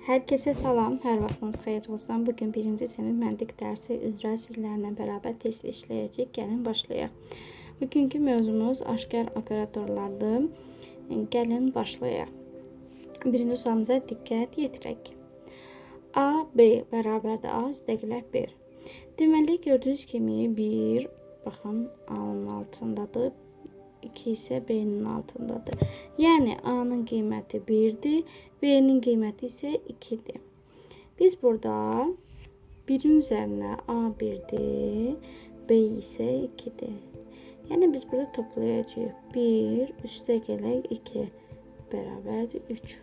Herkese salam, hər vaxtınız xeyir olsun. Bugün birinci sinif məntiq dərsi üzrə sizlərlə bərabər test işləyəcəyik. Gəlin başlayaq. Bugünkü mövzumuz aşkar operatorlardır. Gəlin başlayaq. Birinci sualımıza diqqət yetirək. A, B bərabərdir A üstəgələ 1. Deməli, gördüyünüz kimi 1, baxın, A-nın altındadır. 2 isə B-nin altındadır. Yəni A-nın qiyməti 1-dir, B-nin qiyməti isə 2-dir. Biz burada 1-in üzərinə A 1-dir, B isə 2-dir. Yəni biz burada toplayacağıq. 1 üstə gələk 2 bərabərdir 3.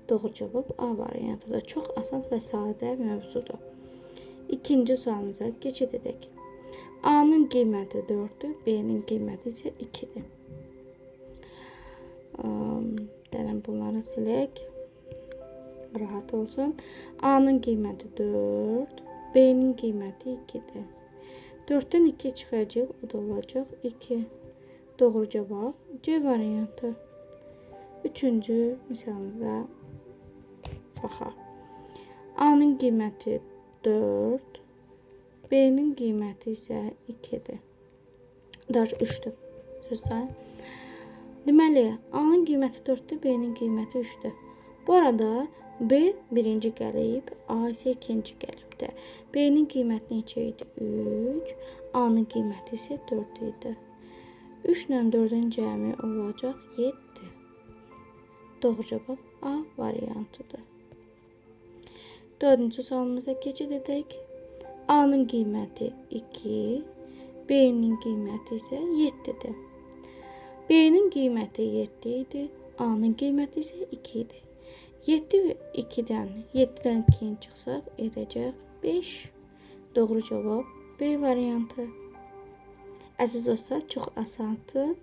Doğru cavab A variantıdır. Çox asan və sadə mövzudur. İkinci sualımıza keçid edək. A-nın qiyməti 4-dür, B-nin qiyməti isə 2-dir. Gəlin bunları silək. Rahat olsun. A-nın qiyməti 4, B-nin qiyməti 2-dir. 4-dən 2 çıxacaq, o da olacaq 2. Doğru cavab C variantı. Üçüncü misalımıza baxaq. A-nın qiyməti 4, B-nin qiyməti isə 2-dir. Daha 3-dür. Sözlər. Deməli, A-nın qiyməti 4-dür, B-nin qiyməti 3-dür. Bu arada B birinci gəlib, A isə ikinci gəlibdir. B-nin qiyməti neçə idi? 3. A-nın qiyməti isə 4 idi. 3 ilə 4-ün cəmi olacaq 7. Doğru cavab A variantıdır. Dördüncü sualımıza keçid edək. A-nın qiyməti 2, B-nin qiyməti isə 7-dir. B-nin qiyməti 7 idi, A-nın qiyməti isə 2 idi. 7 və 2-dən, 7-dən 2-ni çıxsaq edəcək 5. Doğru cavab B variantı. Əziz dostlar, çox asandır.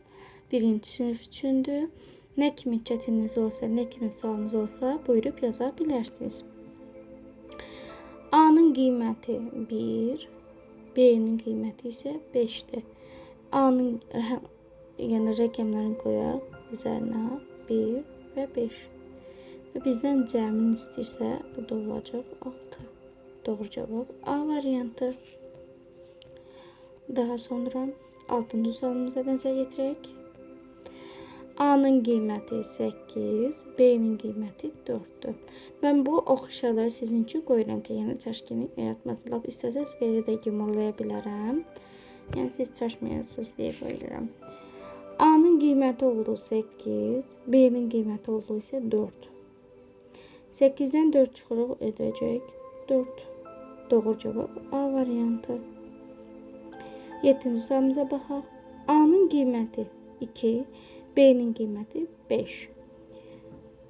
Birinci sinif üçündür. Nə kimi çətinliyiniz olsa, nə kimi sualınız olsa, buyurub yaza bilərsiniz. A-nın qiyməti 1, B-nin qiyməti isə 5-dir. A-nın, yəni rəqəmlərini qoyaq üzərinə 1 və 5. Və bizdən cəmini istəyirsə, burada olacaq 6. Doğru cavab A variantı. Daha sonra 6-cı sualımıza nəzər yetirək. A-nın qiyməti 8, B-nin qiyməti 4-dür. Mən bu ox işarələri sizin üçün qoyuram ki, yəni çaşqınlıq yaratmaz. Lap istəsəz belə də yumurlaya bilərəm. Yəni siz çaşmayasınız deyə qoyuram. A-nın qiyməti oldu 8, B-nin qiyməti oldu isə 4. 8-dən 4 çıxırıq edəcək 4. Doğru cavab A variantı. 7-ci sualımıza baxaq. A-nın qiyməti 2, B-nin qiyməti 5.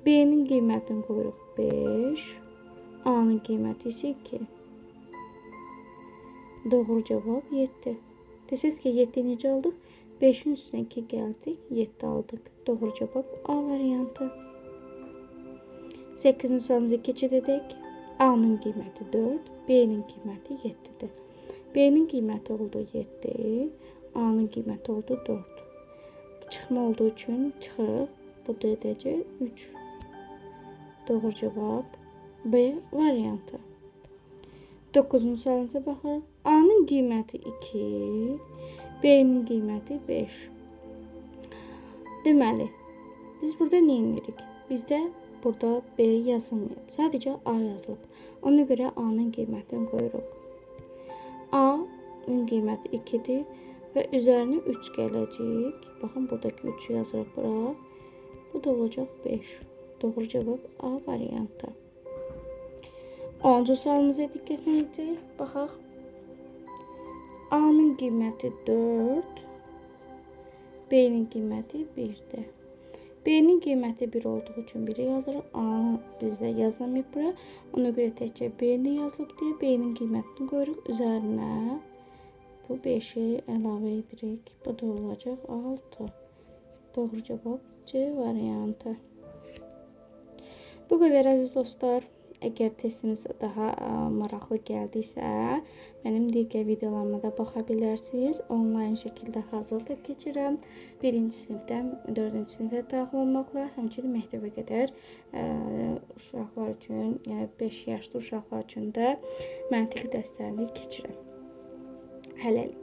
B-nin qiymətini qoyuruq 5. A-nın qiyməti isə 2. Doğru cavab 7. Desəz ki, 7 necə aldıq? 5-in üstünə 2 gəldik, 7 aldıq. Doğru cavab A variantı. 8-ci sualımıza keçid edək. A-nın qiyməti 4, B-nin qiyməti 7-dir. B-nin qiyməti oldu 7, A-nın qiyməti oldu 4. Çıxma olduğu üçün çıxırıq. Bu da edəcək 3. Doğru cavab B variantı. 9-cu sualımıza baxırıq. A-nın qiyməti 2, B-nin qiyməti 5. Deməli, biz burada nə edirik? Bizdə burada B yazılmayıb. Sadəcə A yazılıb. Ona görə A-nın qiymətini qoyuruq. A-nın qiyməti 2-dir. Və üzərinə 3 gələcək. Baxın, buradakı 3-ü yazırıq bura. Bu da olacaq 5. Doğru cavab A variantı. 10-cu sualımıza diqqətlə yetirək. Baxaq. A-nın qiyməti 4, B-nin qiyməti 1-dir. B-nin qiyməti 1 olduğu üçün 1-i yazırıq. A bizdə yazılmayıb bura. Ona görə təkcə B-ni yazılıb deyə B-nin qiymətini qoyuruq üzərinə. Bu 5-i əlavə edirik. Bu da olacaq 6. Doğru cavab C variantı. Bu qədər əziz dostlar. Əgər testimiz daha maraqlı gəldiysə, mənim digər videolarıma da baxa bilərsiniz. Onlayn şəkildə hazırlıq keçirəm. 1-ci sinifdən 4-cü sinifə daxil olmaqla, həmçinin məktəbə qədər uşaqlar üçün, yəni 5 yaşlı uşaqlar üçün də məntiq dərslərini keçirəm. Hələlik.